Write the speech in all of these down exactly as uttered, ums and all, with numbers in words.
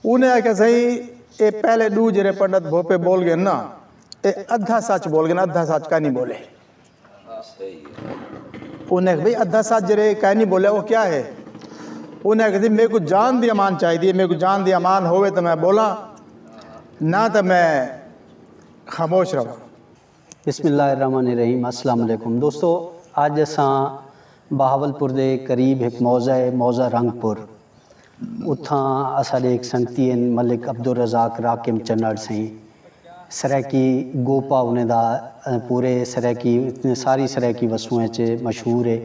انہیں آکھیا سائیں، اے پہلے ݙو جیڑھے پنڈت بھوپے ٻول ڳئے نا، اے ادھا سچ ٻول ڳئے نا، ادھا سچ کائنی ٻولے۔ انہیں آکھیا بھئی ادھا سچ جیڑھے کائنی ٻولے او کیا ہے؟ انہیں آکھیا سائیں میکوں جان دی امان چاہیدی ہے، میکوں جان دی امان ہووے تاں میں ٻولاں، نہ تاں میں خاموش رہواں۔ بسم اللہ الرحمن الرحیم۔ السلام علیکم دوستو، اڄ اساں بہاولپور دے قریب ہک موضع ہے، موضع رنگ پور۔ اتھاں اساݙے ہک سنگتی ہن ملک عبدالرزاق راقم چنڑ سئیں، سرائیکی گوپا انہیں دا پورے سرائیکی، ساری سرائیکی وسوں اچ مشہور ہے۔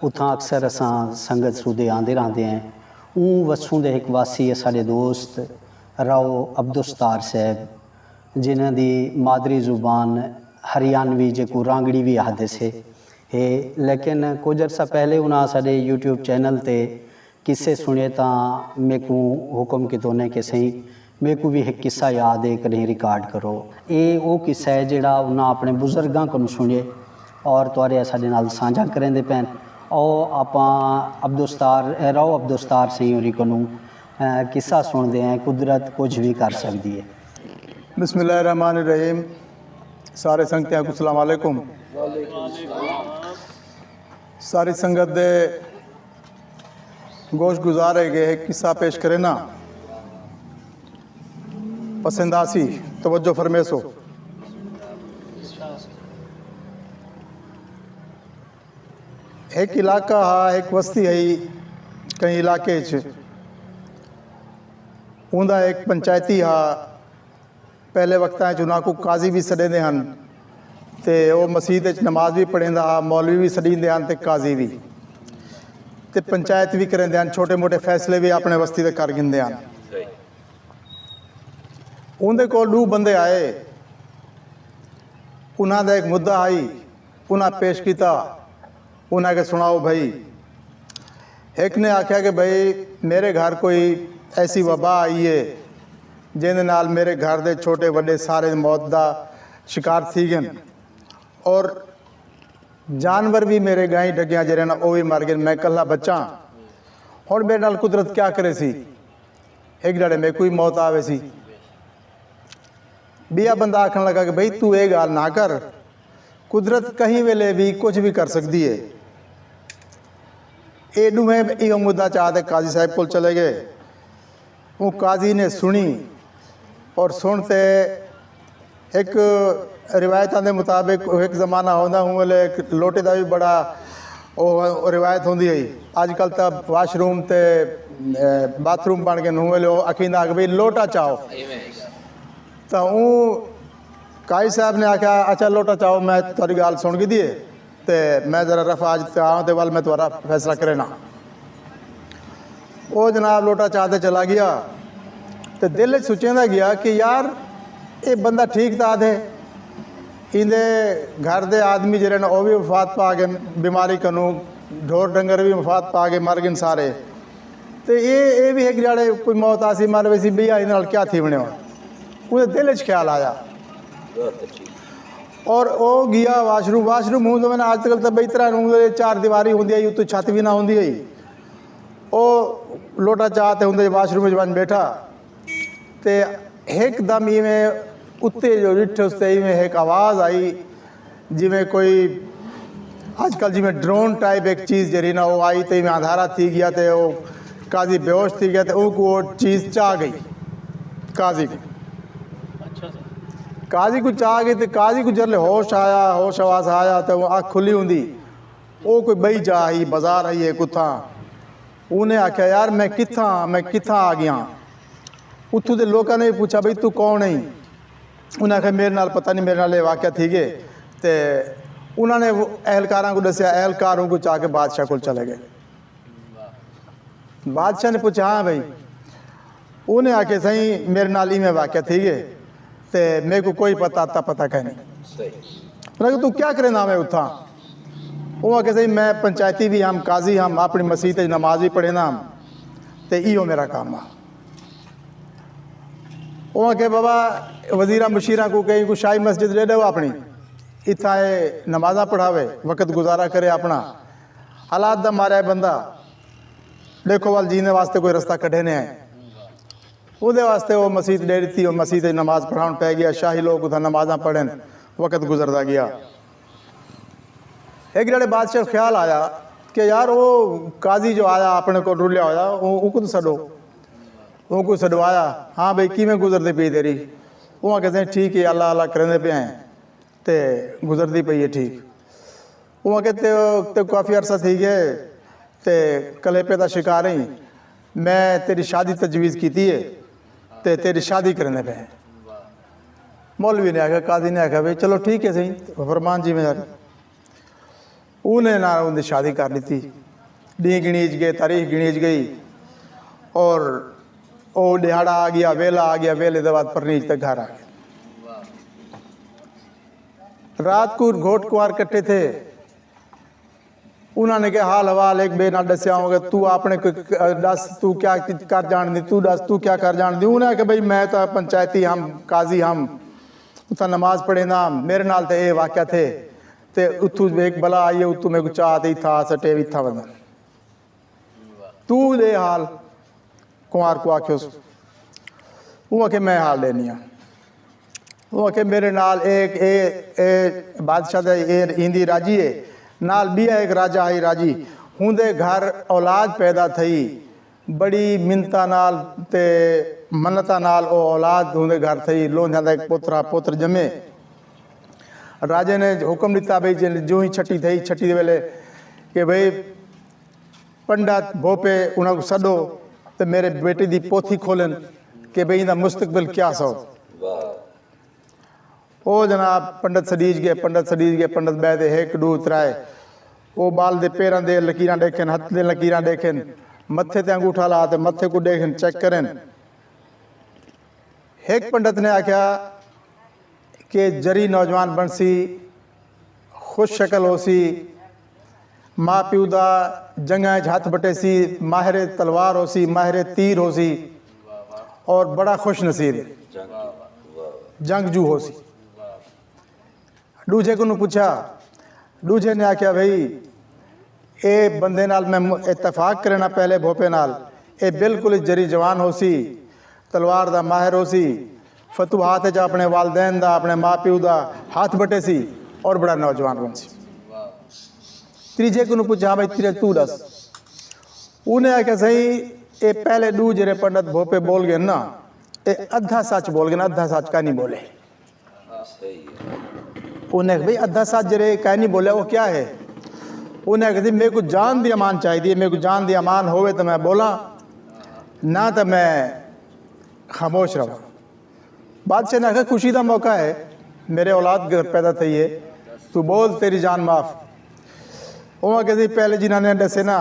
اتھاں اکثر اساں سنگت سودھے آندے رہندے ہیں۔ اوں وسوں دے ہک واسی اساݙے دوست راؤ عبدالستار صاحب، جنہاں دی مادری زبان ہریانوی، جیکوں رانگڑی وی آہدے سے، ہے، لیکن کجھ عرصہ پہلے انہاں اساݙے یوٹیوب چینل تے قصے سݨیے تاں میکوں حکم کیتونے کہ سئیں میکوں وی ہک قصہ یاد ہے، کݙہیں ریکارڈ کرو۔ اے او قصہ ہے جیڑھا انہاں اپݨے بزرگاں کنوں سݨیے اور تہاݙے اساݙے نال سانجھا کریندے پئن۔ او آپاں عبدالستار، راؤ عبدالستار سئیں ہوری کنوں قصہ سݨدے ہیں، قدرت کجھ وی کر سڳدی ہے۔ بسم اللہ الرحمن الرحیم۔ سارے سنگتیاں کوں السلام علیکم۔ ساری سنگت دے گوش گزار ہے کہ ہک قصہ پیش کرینا، پسند آسی، توجہ فرمیسو۔ ہک علاقہ ہا، ہک وستی ہئی، کہیں علاقے اچ اوندا ہک پنچایتی ہا۔ پہلے وقتاں اچ انہاں کوں قاضی وی سݙیندے ہن تے او مسیت اچ نماز وی پڑھیندا ہا، مولوی وی سݙیندے ہن تے قاضی وی، تے پنچایت وی کریندے ہن، چھوٹے موٹے فیصلے وی اپݨے وستی دے کر گھندے ہن۔ اوندے کول ݙو بندے آئے، انہاں دا ہک مدعا ہئی، انہاں پیش کیتا، انہاں آکھیا سݨاؤ بھئی۔ ہک نے آکھیا کہ بھئی میرے گھر کوئی ایسی وبا آئی ہے جیندے نال میرے گھر دے چھوٹے وݙے سارے موت دا شکار تھی ڳن اور جانور وی میرے ڳائیں ڈھڳیاں جیڑھے ہن او وی مر ڳن، میں کلھا بچاں، ہݨ میرے نال قدرت کیا کریسی؟ ہک ݙیہاڑے میکوں وی موت آ ویسی۔ ٻیا بندہ آکھݨ لڳا کہ بھئی توں اے ڳالھ نہ کر، قدرت کہیں ویلے وی کجھ وی کر سڳدی ہے۔ اے ݙوہیں ایہو مدعا چا تے قاضی صاحب کول چلے ڳئے۔ اوں قاضی نے سݨی اور سݨ تے ہک روایتاں دے مطابق ہک زمانہ ہوندا ہوں ویلے ہک لوٹے دا وی بڑا او روایت ہوندی ہئی۔ اڄ کل تاں واش روم تے باتھ روم بݨ ڳئے، ہوں ویلے او اکھیندا کہ بھئی لوٹا چاؤ۔ تاں اوں قاضی صاحب نے آکھیا اچھا لوٹا چاؤ، میں تہاݙی ڳالھ سݨ گھدی ہے تے میں ذرا رفع اج تے آؤں تے ول میں تہاݙا فیصلہ کرینا۔ او جناب لوٹا چا تے چلا ڳیا تے دل اچ سوچیندا ڳیا کہ یار اے بندہ ٹھیک تاں آہدے، ایندے گھر دے آدمی جیڑھے ہن او وی وفات پا ڳئے بیماری کنوں، ڈھور ڈنگر وی وفات پا ڳئے مر ڳن سارے۔ تے اے اے وی ہک ݙیہاڑے کوئی موت آسی مر ویسی، ٻیا ایندے نال کیا تھی ویندے ہن؟ اوندے دل اچ خیال آیا۔ اور او ڳیا واش روم، واش روم ہوں تو میں نے آج تک تاں ٻئی طرح ہوں چار دیواری ہوندی ہئی، اتوں چھت وی نہ ہوندی ہئی۔ او لوٹا چا تے ہوندے واش روم وچ ونڄ ٻیٹھا تے ہک دم ایویں اتے جو ݙٹھس تے ایویں ہک آواز آئی جیویں کوئی اڄ کل جیویں ڈرون ٹائپ ہک چیز جیڑھی نا او آئی تے ایویں اندھارا تھی ڳیا تے او قاضی بے ہوش تھی ڳیا تے اونکوں او چیز چا ڳئی قاضی کوں۔ قاضی کوں چا ڳئی تے قاضی کوں جیڑھلے ہوش آیا، ہوش حواس آیا تے او اکھ کھلی ہوندی، او کوئی ٻئی جا ہئی، بازار ہئی ہک اتھاں۔ اوں نے آکھیا یار میں کتھاں میں کتھاں آ ڳیاں۔ اتھوں دے لوکاں نے وی پچھا بھئی توں کون ہئیں؟ انہاں آکھیا میرے نال پتہ نی میرے نال اے واقعہ تھی ڳئے۔ تے انہاں نے اہلکاراں کوں ݙسیا، اہلکار اونکوں چا کے بادشاہ کول چلے ڳئے۔ بادشاہ نے پچھا ہاں بھئی؟ اوں نے آکھیا سئیں میرے نال ایویں واقعہ تھی ڳئے تے میکوں کوئی پتہ اتا پتہ کائنی۔ انہاں آکھیا توں کیا کریندا ہاویں اتھاں؟ اوں آکھیا سئیں میں پنچایتی وی ہم، قاضی ہم، اپݨی مسیت اچ نماز وی پڑھیندا ہم تے ایہو میرا کم ہا۔ اوں آکھیا بابا وزیراں مشیراں کوں کہیں کوں شاہی مسجد ݙے ݙیو اپݨی، اتھاں اے نمازاں پڑھاوے، وقت گزارا کرے اپݨا۔ حالات دا ماریا اے بندہ ݙیکھو ول جیندے واسطے کوئی رستہ کڈھینے آئے۔ اوندے واسطے او مسیت ݙے ݙتی، او مسیت وچ نماز پڑھاوݨ پئے ڳیا۔ شاہی لوک اتھاں نمازاں پڑھن، وقت گزردا ڳیا۔ ہک ݙیہاڑے بادشاہ کوں خیال آیا کہ یار، او قاضی جو آیا اپݨے کول رلیا ہویا، او اونکوں تاں سݙو۔ اونکوں سݙوایا، ہاں بھئی، کیویں گزردی پئی تیری؟ اوں آکھیا، سائیں، ٹھیک ہے، اللہ اللہ کریندے پئے ہیں تے گزردی پئی ہے ٹھیک۔ اوں آکھیا، تے تے کافی عرصہ تھی ڳئے تے کلیپے دا شکار ہیں، میں تیری شادی تجویز کیتی ہے تے تیری شادی کریندے پئے ہیں۔ مولوی نے آکھیا، قاضی نے آکھیا، بھئی چلو ٹھیک ہے سائیں، فرمان جی میں۔ انہیں نال اوندی شادی کر ݙتی۔ ݙینہہ گݨیج ڳئے، تاریخ گݨیج ڳئی، اور او ݙیہاڑا آ ڳیا، ویلا آ ڳیا، ویلے دے بعد پرنیج تے گھر آ ڳئے۔ رات کوں گھوٹ کنوار کٹھے تھئے، انہاں نے کہ حال حوال ہک ٻئے نال ݙسیا ہووے، توں اپݨے کوئی ݙس، توں کیا کر ڄاݨدی، توں ݙس، توں کیا کر ڄاݨدی؟ انہاں نے کہ بھئی، میں تاں پنچایتی ہم، قاضی ہم، اتھاں نماز پڑھیندا ہم، میرے نال تے اے واقعہ تھئے۔ تے اتھوں ہک بلا آئی ہے، اتھوں میکوں چا تے اتھاں آ سٹے، اتھاں ودن۔ توں ݙے حال، کنوار کوں آکھیوس۔ اوں آکھے، میں حال ݙینی ہاں۔ اوں آکھے، میرے نال اے، اے، اے بادشاہ دا اے ایندی راجی ہے، نال ٻیا ہک راجا ہئی راجی، ہوندے گھر اولاد پیدا تھئی، بڑی منتاں نال تے منتاں نال او اولاد ہوندے گھر تھئی، لونجھاں دا ہک پتر ہا، پتر ڄمے۔ راجے نے حکم ݙتا بھئی جے جوں ہی چھٹی تھئی، چھٹی دے ویلے کہ بھئی پنڈت بھوپے انہاں کوں سݙو تے میرے بیٹے دی پوتھی کھولن کہ بھئی ایندا مستقبل کیا سو۔ او جناب پنڈت سݙیج ڳئے، پنڈت سݙیج ڳئے، پنڈت ٻہہ تے ہک ݙو ترائے او ٻال دے پیراں دے لکیراں ݙیکھن، ہتھ دے لکیراں ݙیکھن، متھے تے انگوٹھا لا تے متھے کوں ݙیکھن، چیک کرن۔ ہک پنڈت نے آکھیا کہ جری نوجوان بݨسی، خوش شکل ہوسی، ماء پیو دا جنگاں اچ ہتھ بٹیسی، ماہر تلوار ہوسی، ماہر تیر ہوسی اور بڑا خوش نصیب جنگجو ہوسی۔ ݙوجھے کنوں پچھا، ݙوجھے نے آکھیا، بھئی اے بندے نال میں م-، اتفاق کرینا پہلے بھوپے نال، اے بالکل ہی جری جوان ہوسی، تلوار دا ماہر ہوسی، فتوحات اچ اپݨے والدین دا، اپݨے ماء پیو دا ہتھ بٹیسی اور بڑا نوجوان بݨسی۔ تریجھے کنوں پچھا، بھئی تیرے توں ݙس۔ انہیں آکھیا، سائیں اے پہلے ݙو جیڑھے پنڈت بھوپے ٻول ڳئے نا، اے ادھا سچ ٻول ڳئے نا، ادھا سچ کائنی ٻولے۔ انہیں آکھیا، بھئی ادھا سچ جیڑھے کائنی ٻولیا، او کیا ہے؟ انہیں آکھیا، جی میکوں جان دی امان چاہیدی ہے، میکوں جان دی امان ہووے تاں میں ٻولاں، نہ تاں میں خاموش رہواں۔ بادشاہ نے آکھیا، خوشی دا موقع ہے، میرے اولاد گھر پیدا تھئی ہے، توں ٻول، تیری جان معاف۔ او آکھیا، جی پہلے جنہاں نے ݙسے نا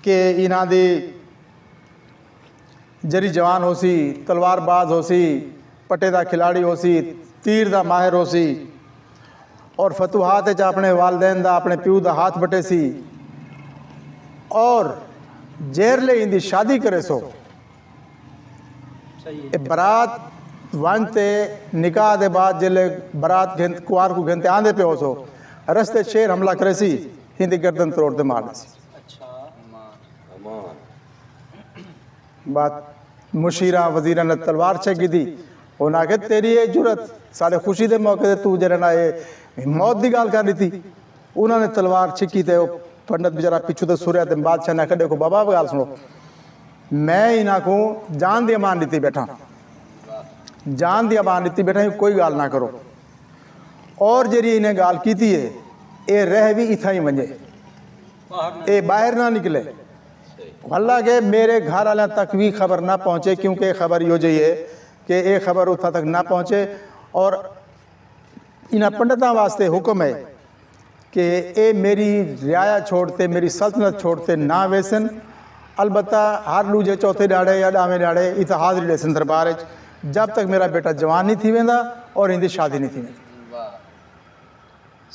کہ انہاں دی جری جوان ہوسی، تلوار باز ہوسی، پٹے دا کھلاڑی ہوسی، تیر دا ماہر ہوسی، اور فتوحات اچ اپݨے والدین دا، اپݨے پیو دا ہتھ بٹیسی، اور جیرلے ایندی شادی کریسو، اے برات ونڄ تے نکاح دے بعد جیلے برات گھن، کنوار کوں گھن تے آندے پئے ہوسو، رستے شیر حملہ کریسی، ایندی گردن تروڑ تے مار ݙیسی۔ بات مشیراں وزیراں نے تلوار چھک گھدی۔ انہاں آکھیا، تیری اے جرات، ساݙے خوشی دے موقع تے توں جیڑھا نا اے موت دی ڳالھ کر ݙتی۔ انہاں نے تلوار چھکی تے او پنڈت بیچارہ پچھوں تے سریا تے بادشاہ نے آکھیا، ݙیکھو بابا، ڳالھ سݨو، میں انہاں کوں جان دی امان ݙتی ٻیٹھاں، جان دی امان ݙتی ٻیٹھاں، کوئی ڳالھ نہ کرو۔ اور جیڑھی انہیں ڳالھ کیتی ہے، اے رہ وی اتھاں ہی ونڄے، اے ٻاہر نہ نکلے۔ حالانکہ میرے گھر والیاں تک وی خبر نہ پہنچے، کیونکہ خبر ایہو جئی ہے کہ اے خبر اتھاں تک نہ پہنچے۔ اور انہاں پنڈتاں واسطے حکم ہے کہ اے میری رعایا چھوڑ تے، میری سلطنت چھوڑ تے نہ ویسن۔ البتہ ہر ݙوجھے چوتھے ݙیہاڑے یا ݙاہویں ݙیہاڑے اتھاں حاضری ݙیسن دربار اچ، جب تک میرا بیٹا جوان نہیں تھی ویندا اور ایندی شادی نہیں تھی ویندی۔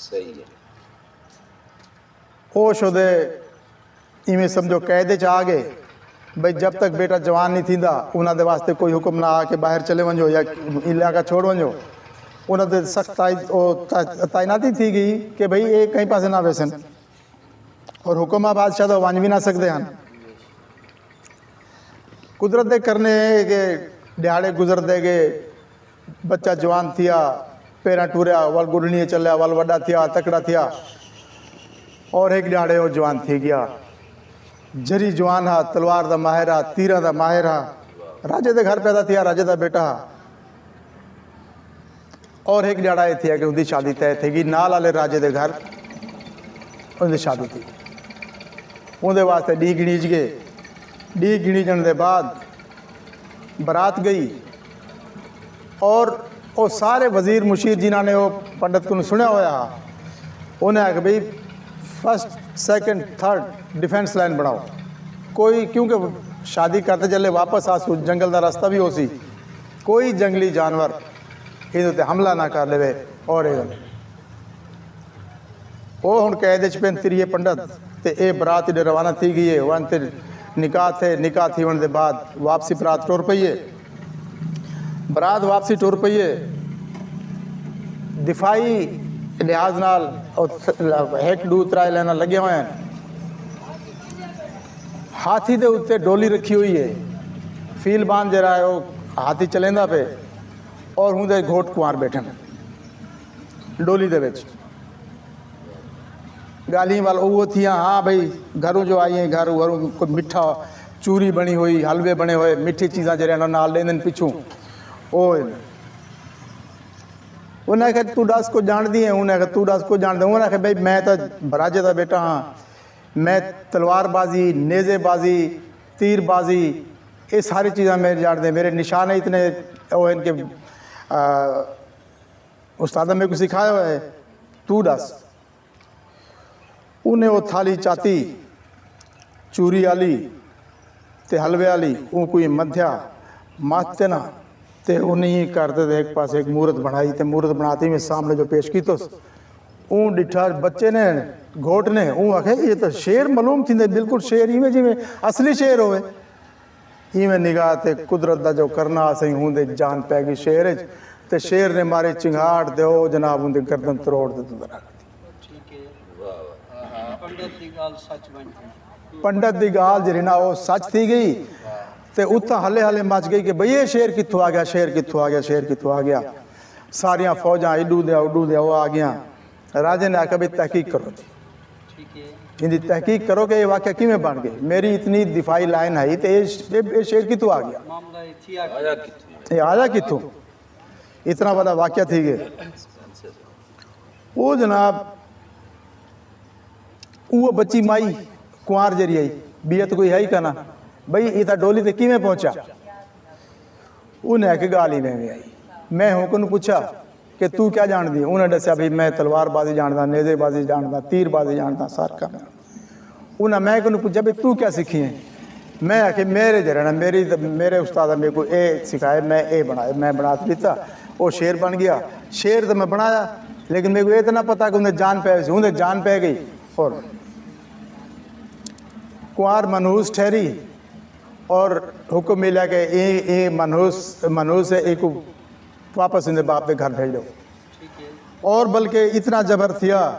صحیح ہے۔ او شودے ایویں سمجھو قید اچ آ ڳئے، بھئی جب تک بیٹا جوان نہیں تھیندا، انہاں دے واسطے کوئی حکم نہ آ کہ ٻاہر چلے ونڄو یا علاقہ چھوڑ ونڄو۔ انہاں تے سخت تائید، او تا-، تعیناتی تھی ڳئی کہ بھئی اے کہیں پاسے نہ ویسن۔ اور حکم آ بادشاہ دا، ونڄ وی نہ سڳدے ہن۔ قدرت دے کرنے اے کہ ݙیہاڑے گزردے ڳئے، بچہ جوان تھیا، پیراں ٹریا، ول گڈھنی چلیا، ول وݙا تھیا، تکڑا تھیا۔ اور ہک ݙیہاڑے او جوان تھی ڳیا۔ جری جوان ہا، تلوار دا ماہر ہا، تیراں دا ماہر ہا۔ راجے دے گھر پیدا تھیا، راجے دا بیٹا ہا۔ اور ہک ݙیہاڑا اے تھیا کہ اوندی شادی طے تھی ڳئی، نال آلے راجے دے گھر اوندی شادی تھی۔ اوندے واسطے ݙینہہ گݨیج ڳئے۔ ݙینہہ گݨیجݨ دے بعد برات ڳئی، اور او سارے وزیر مشیر جنہاں نے او پنڈت کوں سݨیا ہویا ہا، انہیں آکھیا بھئی، first, second, third defence line بݨاؤ کوئی، کیونکہ شادی کر تے جلے واپس آسوں، جنگل دا رستہ وی ہوسی، کوئی جنگلی جانور ایندے تے حملہ نہ کر ݙیوے۔ اور اے او ہݨ قید اچ پن، تریہے پنڈت، تے اے برات اݙے روانہ تھی ڳئی ہے۔ ون تے نکاح تھئے، نکاح تھیوݨ دے بعد واپسی برات ٹر پئی ہے۔ برات واپسی ٹر پئی ہے۔ دفاعی لحاظ نال او ہک ݙو ترائے لائناں لڳیاں ہوئیاں ہن۔ ہاتھی دے اتے ڈولی رکھی ہوئی ہے۔ فیلبان جیڑھا ہے، او ہاتھی چلیندا پئے اور اوندے گھوٹ کنوار ٻیٹھن ڈولی دے وچ۔ ڳالھیں ول اوہو تھیاں، ہاں بھئی، گھروں جو آئی ہیں، گھر گھروں کوئی مٹھا، چوری بݨی ہوئی، حلوے بݨے ہوئے، مٹھی چیزاں جیڑھے انہاں نال ݙیندن پچھوں۔ او ہن۔ انہاں آکھیا، "توں ݙس کجھ ڄاݨدی ہیں؟" انہاں آکھیا، "توں ݙس کجھ ڄاݨدے ہیں؟" انہاں آکھیا، "بھئی، میں تاں راجے دا بیٹا ہاں، میں تلوار بازی، نیزے بازی، تیر بازی، اے ساری چیزاں میں ڄاݨدے ہیں۔ میرے نشانے اتنے او ہن کہ، آ، استاد نے میکوں سکھایا ہویا ہے، توں ݙس۔" انہیں او تھالی چاتی، چوری آلی تے حلوے آلی، اونکوں ایں مدھیا، متھ تے نہ، تے انہیں ایں کر تے ہک پاسے ہک مورت بݨائی، تے مورت بݨا تے ایویں سامݨے جو پیش کیتس۔ اوں ݙٹھا بچے نے، گھوٹ نے، اوں آکھیا، "اے تاں شیر معلوم تھیندے، بالکل شیر، ایویں جیویں اصلی شیر ہووے۔" ایویں نگاہ تے قدرت دا جو کرنا ہا سئیں، اوندے جان پئے ڳئی شیر اچ، تے شیر نے ماری چنگھاڑ تے او جناب اوندی گردن تروڑ تے اندر رکھ ݙتی۔ ٹھیک ہے۔ واہ واہ۔ پنڈت دی ڳالھ سچ بݨ ڳئی۔ پنڈت دی ڳالھ جیڑھی نا، او سچ تھی ڳئی۔ تے اتھاں ہلے ہلے مچ ڳئی کہ بھئی، اے شیر کتھوں آ ڳیا، شیر کتھوں آ ڳیا، شیر کتھوں آ ڳیا۔ ساریاں فوجاں ایݙوں دیاں، اݙوں دیاں، او آ ڳیاں۔ راجے نے آکھیا، "بھئی، تحقیق کرو جی۔" ٹھیک ہے۔ ایندی تحقیق کرو کہ اے واقعہ کیویں بݨ ڳئے؟ میری اتنی دفاعی لائن ہئی تے اے ش-، اے، اے شیر کتھوں آ ڳیا؟ معاملہ اے تھیا آیا کتھوں؟ اے آیا کتھوں؟ اتنا وݙا واقعہ تھی ڳئے۔ او جناب، او بچی مائی کنوار جیڑھی ہئی، ٻیا تاں کوئی ہئی کائنا، بھئی، اے تاں ڈولی تے کیویں پہنچا؟ انہیں آکھیا، "ڳالھ ایویں ایویں آئی۔" میں ہوں کنوں پچھا کہ "توں کیا ڄاݨدی ہیں؟" انہیں ݙسیا، "بھئی، میں تلوار بازی ڄاݨداں، نیزے بازی ڄاݨداں، تیر بازی ڄاݨداں، سر کم ڄاݨداں۔" انہیں میں کنوں پچھا، "بھئی، توں کیا سکھی ہیں؟" میں آکھیا، "میرے جیڑھا نا، میری، میرے استاد نے میکوں اے سکھائے، میں اے بݨائے، میں بݨا تے ݙتا، او شیر بݨ ڳیا۔" شیر تاں میں بݨایا، لیکن میکوں اے تاں نہ پتہ کہ اوندے جان پئے سی، اوندے جان پئے ڳئی۔ اور کنوار منحوس ٹھہری، اور حکم ملیا کہ اے، اے منحوس، منحوس ہے، ایکوں واپس ایندے باپ دے گھر بھیج ݙیو۔ اور بلکہ اتنا جبر تھیا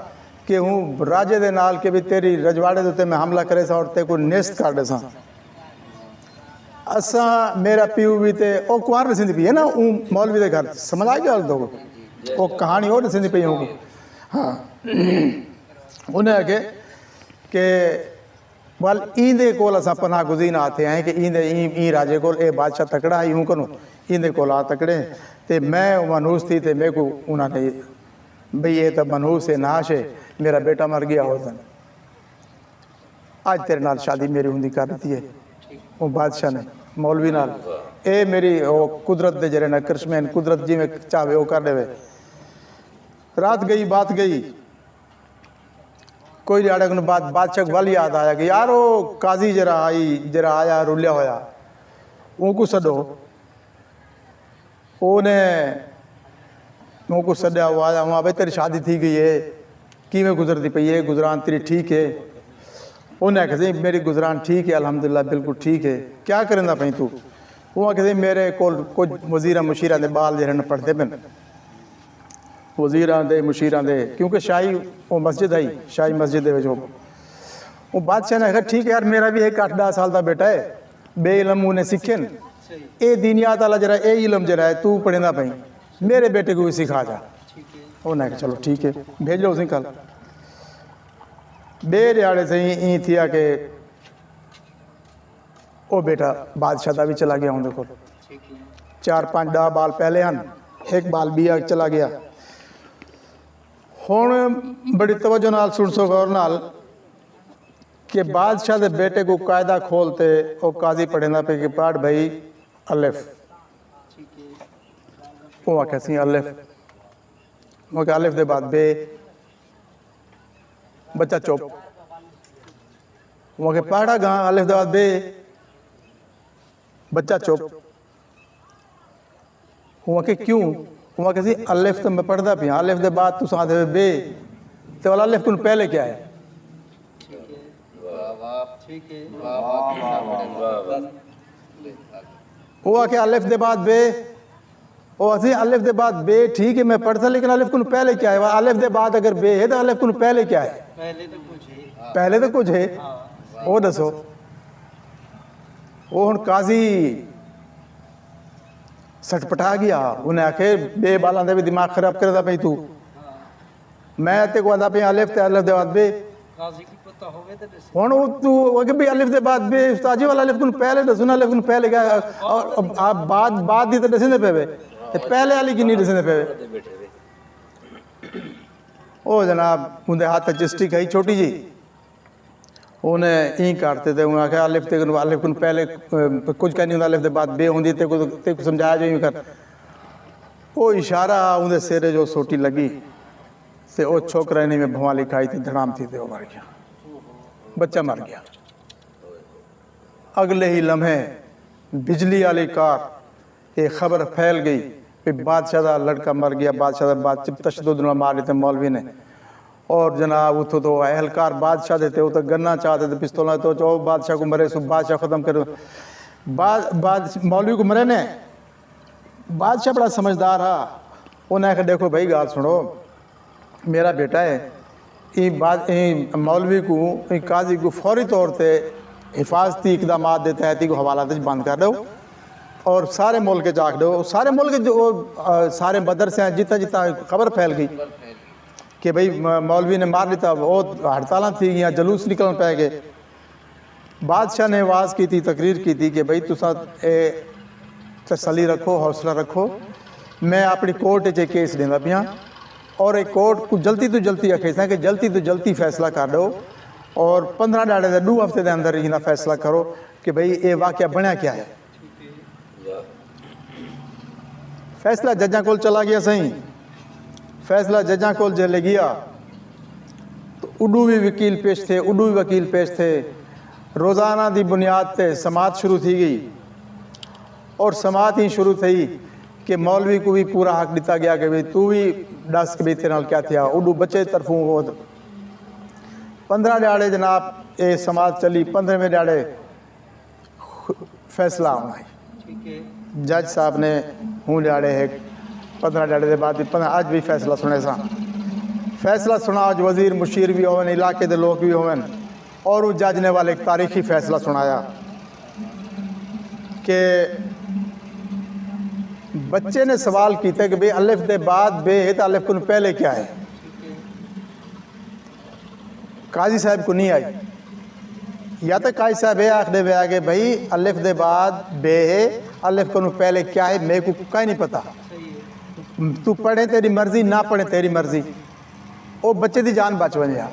کہ ہوں راجے دے نال کہ بھئی، تیری رجواڑے دے اتے میں حملہ کریساں اور تیکوں نیست کر ݙیساں۔ اساں، میرا پیو وی تے او کنوار ݙسیندی پئی ہے نا، اوں مولوی دے گھر، سمجھ آئی ڳالھ تہاکوں؟ او کہاݨی او ݙسیندی پئی ہوں۔ ہاں۔ انہیں آکھیا کہ ول ایندے کول اساں پناہ گزین آ تھئے ہیں کہ ایندے، ایں، ایں راجے کول، اے بادشاہ تکڑا ہئی، اوں کنوں ایندے کول آ تکڑے ہیں۔ تے میں منحوس تھی تے میکوں انہاں نے، بھئی، اے تاں منحوس ہے، ناش ہے، میرا بیٹا مر ڳیا ہو تاں اڄ تیرے نال شادی میری ہوندی کر ݙتی ہے۔ او بادشاہ نے مولوی نال، اے میری، او قدرت دے جیڑھے نا کرشمے ہن، قدرت جیویں چاہوے او کر ݙیوے۔ رات ڳئی، بات ڳئی۔ کوئی ݙیہاڑے کنوں بعد بادشاہ کوں ول یاد آیا کہ یار، او قاضی جیڑھا آئی، جیڑھا آیا رلیا ہویا، اونکوں سݙو۔ اوں نے اونکوں سݙیا، او آیا، اوں آکھیا، "بھئی، تیری شادی تھی ڳئی ہے، کیویں گزردی پئی ہے؟ گزران تیری ٹھیک ہے؟" اوں نے آکھیا، "سئیں، میری گزران ٹھیک ہے، الحمدللہ، بالکل ٹھیک ہے۔ کیا کریندا پئیں توں؟" اوں آکھیا، "سئیں، میرے کول کجھ وزیراں مشیراں دے ٻال جیڑھے ہن، پڑھدے پن۔" وزیراں دے، مشیراں دے، کیونکہ شاہی او مسجد ہئی، شاہی مسجد دے وچ او۔ او بادشاہ نے آکھیا، "ٹھیک ہے یار، میرا وی ہک اٹھ ݙاہ سال دا بیٹا ہے، ٻئے علم اوں نے سکھے ہن، اے دینیات والا جڑا اے علم جڑا ہے تو پڑھیندا پئیں، میرے بیٹے کو بھی سکھا جا۔ انہاں نے کہا چلو ٹھیک ہے، بھیج لو اسی کل۔ ٻئے ݙیہاڑے سئیں ایں تھیا کہ او بیٹا بادشاہ دا وی چلا ڳیا اوندے کول۔ چار پنج ݙاہ ٻال پہلے ہن، ہک ٻال ٻیا چلا ڳیا۔ ہݨ بڑی توجہ نال سݨسو، غور نال، کہ بادشاہ دے بیٹے کوں قاعدہ کھول تے او قاضی پڑھیندا پئے کہ پڑھ بھئی الف۔ او آکھیا سئیں الف۔ او آکھیا الف دے بعد بے۔ بچہ چپ۔ او آکھیا پڑھ اڳاں الف دے بعد بے۔ بچہ چپ۔ او آکھیا کیوں؟ او آکھیا سئیں الف تے میں پڑھدا پیاں، الف دے بعد تساں آکھدے پئے بے، تے والا الف کوں پہلے کیا ہے؟ او آکھیا الف دے بعد بے۔ او آکھیا سئیں الف دے بعد بے ٹھیک ہے میں پڑھدا، لیکن الف کوں پہلے کیا ہے؟ الف دے بعد اگر بے ہے تو الف کوں پہلے کیا ہے؟ پہلے تو کچھ ہے۔ او ݙسو۔ او ہݨ قاضی سٹپٹا ڳیا، انہیں آکھے ٻئے ٻالاں دے وی دماغ خراب کریندا پئیں توں۔ میں تیکوں آہدا پئیں الف تے الف دے بعد بے۔ ہݨ او توں اڳے بھی الف دے بعد بے، استاد جی والا الف کوں پہلے ݙسو نا، الف کوں پہلے کیا ہے؟ اور اب آپ بعد، بعد دی تے ݙسیندے پئے وے۔ تے پہلے والی کیوں نہیں ݙسیندے پئے وے؟ او جناب، اوندے ہتھ وچ اسٹک ہئی چھوٹی جی۔ انہیں ایں کرتے تے انہیں آکھیا الف تے الف کوں پہلے، اے، کچھ کائنی ہوندا، الف دے بعد بے ہوندی، تیکوں، تیکوں سمجھایا جو ایویں کر۔ او اشارہ اوندے سر جو سوٹی لڳی تے او چھوکرا انہیں میں بھوالی کھائی تے دھڑام تھی تے او مر ڳیا۔ بچہ مر ڳیا۔ اڳلے ہی لمحے بجلی والی کار، اے خبر پھیل ڳئی کہ بادشاہ دا لڑکا مر ڳیا، بادشاہ دا بعد چ تشدد نال مار ݙتے مولوی نے۔ اور جناب اتھوں تو اہلکار بادشاہ دے تے اتھوں گناں چا تے پستولاں تو چو بادشاہ کوں مریسوں، بادشاہ ختم کرو۔ بعد، بعد مولوی کوں مرینے، بادشاہ بڑا سمجھدار ہا، انہیں آکھیا ݙیکھو بھائی ڳالھ سݨو، میرا بیٹا ہے، ایں بعد ایں مولوی کوں، ایں قاضی کوں فوری طور تے حفاظتی اقدامات دے تحت ایکوں حوالات وچ بند کر ݙیو اور سارے ملک وچ آکھ ݙیو، سارے ملک وچ او، آ، سارے مدرسیاں جتھاں جتھاں خبر پھیل ڳئی کہ بھئی م-، مولوی نے مار ݙتا، او ہڑتالاں تھی ڳیاں، جلوس نکلݨ پئے ڳئے۔ بادشاہ نے واز کیتی، تقریر کیتی کہ بھئی تساں اے تسلی رکھو، حوصلہ رکھو، میں اپݨی کورٹ وچ اے کیس ݙیندا پیاں اور اے کورٹ کوں جلدی توں جلدی آکھیساں کہ جلدی توں جلدی فیصلہ کر ݙیو اور پندرہ ݙیہاڑے دے، ݙو ہفتے دے اندر ایندا فیصلہ کرو کہ بھئی اے واقعہ بݨیا کیا ہے۔ فیصلہ ججاں کول چلا ڳیا سئیں۔ فیصلہ ججاں کول جیلے ڳیا تو اݙو وی وکیل پیش تھے، اݙو وی وکیل پیش تھے۔ روزانہ دی بنیاد تے سماعت شروع تھی ڳئی اور سماعت ایں شروع تھئی کہ مولوی کوں وی پورا حق ݙتا ڳیا کہ بھئی توں وی ݙس کہ بھئی تیرے نال کیا تھیا۔ اݙو بچے طرفوں او پندرہ ݙیہاڑے جناب اے سماعت چلی، پندرہویں ݙیہاڑے فیصلہ آوݨا ہے۔ جج صاحب نے ہوں ݙیہاڑے ہک پندرہ ݙیہاڑے دے بعد وی پندرہ، اڄ وی فیصلہ سݨیساں۔ فیصلہ سݨا، اڄ وزیر مشیر وی ہوون، علاقے دے لوک وی ہوون اور اوں جج نے ول ہک تاریخی فیصلہ سݨایا کہ بچے نے سوال کیتے کہ بھئی الف دے بعد بے ہے تے الف کنوں پہلے کیا ہے؟ قاضی صاحب کوں نہیں آئی۔ یا تے قاضی صاحب اے آکھدے پئے آ کہ بھئی الف دے بعد بے ہے، الف کنوں پہلے کیا ہے، میکوں کائنی پتہ۔ توں پڑھیں تیݙی مرضی، نہ پڑھیں تیݙی مرضی۔ او بچے دی جان بچ ونڄے ہا۔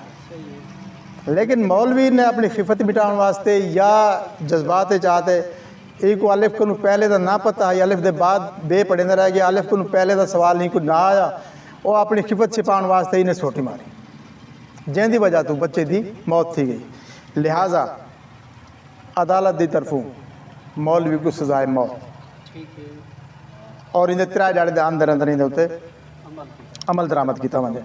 لیکن مولوی نے اپݨی خفت مٹاوݨ واسطے یا جذبات وچ آ تے ایکوں الف کنوں پہلے دا نہ پتہ ہئی، الف دے بعد بے پڑھیندا رہ ڳیا، الف کنوں پہلے دا سوال اینکوں نہ آیا، او اپݨی خفت چھپاوݨ واسطے اینے سوٹی ماری، جیندی وجہ توں بچے دی موت تھی ڳئی۔ لہذا عدالت دی طرفوں مولوی کوں سزائے موت اور ایندے ترے ݙیہاڑے دے اندر اندر ایندے اتے عمل درآمد کیتا ونڄے۔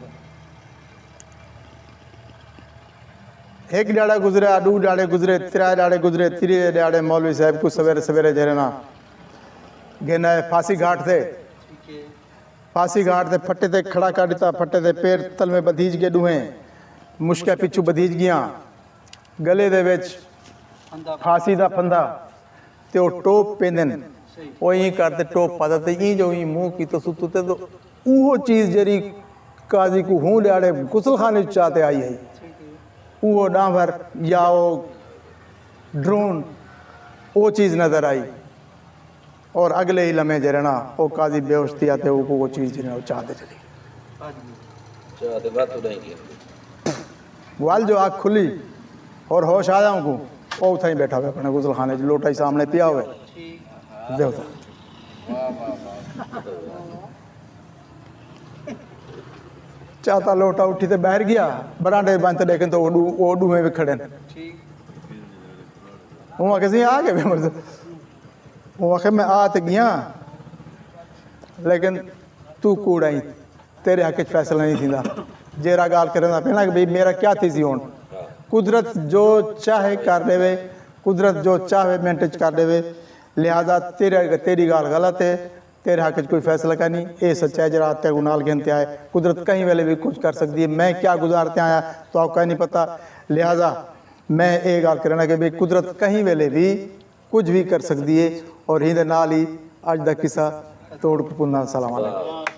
ہک ݙیہاڑا گزریا، ݙو ݙیہاڑے گزرے، ترے ݙیہاڑے گزرے، تریہے ݙیہاڑے مولوی صاحب کوں سویرے سویرے جیڑھے نا گھن آئے پھاسی گھاٹ تے۔ پھاسی گھاٹ تے پھٹے تے کھڑا کر ݙتا، پھٹے تے پیر تلویں ٻدھیج ڳئے ݙوہیں، مشکاں پچھوں ٻدھیج ڳیاں، ڳلے دے وچ پھاسی دا پھندا تے او ٹوپ پیندن۔ او ایں کر تے ٹوپ پاتا تے ایں جو ایں منہ کیتا ستو تے، تو اوہو چیز جیڑھی قاضی کوں ہوں ݙیہاڑے غسل خانے وچ چا تے آئی ہئی، اوہو ݙانہور یا او ڈرون، او چیز نظر آئی۔ اور اڳلے ہی لمحے جیڑھے نا او قاضی بے ہوش تھیا تے اوکوں او چیز جیڑھی نا او چا تے چلی ڳئی۔ چا تے وت اڈائی گیا۔ ول جو اکھ کھلی اور ہوش آیا اونکوں، او اتھائیں ٻیٹھا ہوئے اپݨے غسل خانے وچ، لوٹا ہی سامݨے پیا ہوئے۔ ݙیہو تاں۔ چاتا لوٹا اٹھی تے ٻاہر ڳیا، برانڈے ونڄ تے ݙیکھن تاں او ݙو او ݙوہیں وی کھڑے ہن۔ اوں آکھیا سئیں آ ڳئے وے مرضی؟ اوں آکھیا میں آ تے ڳیاں، لیکن توں کوڑا ہیں، تیرے حق وچ فیصلہ نئیں تھیندا۔ جیڑھا ڳالھ کریندا پیا نا کہ بھئی میرا کیا تھیسی ہݨ؟ قدرت جو چاہے کر ݙیوے، قدرت جو چاہے منٹ وچ کر ݙیوے۔ لہذا تیرے تیݙی ڳالھ غلط ہے، تیرے حق وچ کوئی فیصلہ کائنی۔ اے سچ ہے جیڑھا تیکوں نال گھن تے آئے۔ قدرت کہیں ویلے وی کجھ کر سڳدی ہے۔ میں کیا گزار تے آیاں تہاکوں کائنی پتہ۔ لہذا میں اے ڳالھ کریناں کہ بھئی قدرت کہیں ویلے وی کجھ وی کر سڳدی ہے۔ اور ایندے نال ہی اڄ دا قصہ توڑ کوں پناں۔ السلام علیکم۔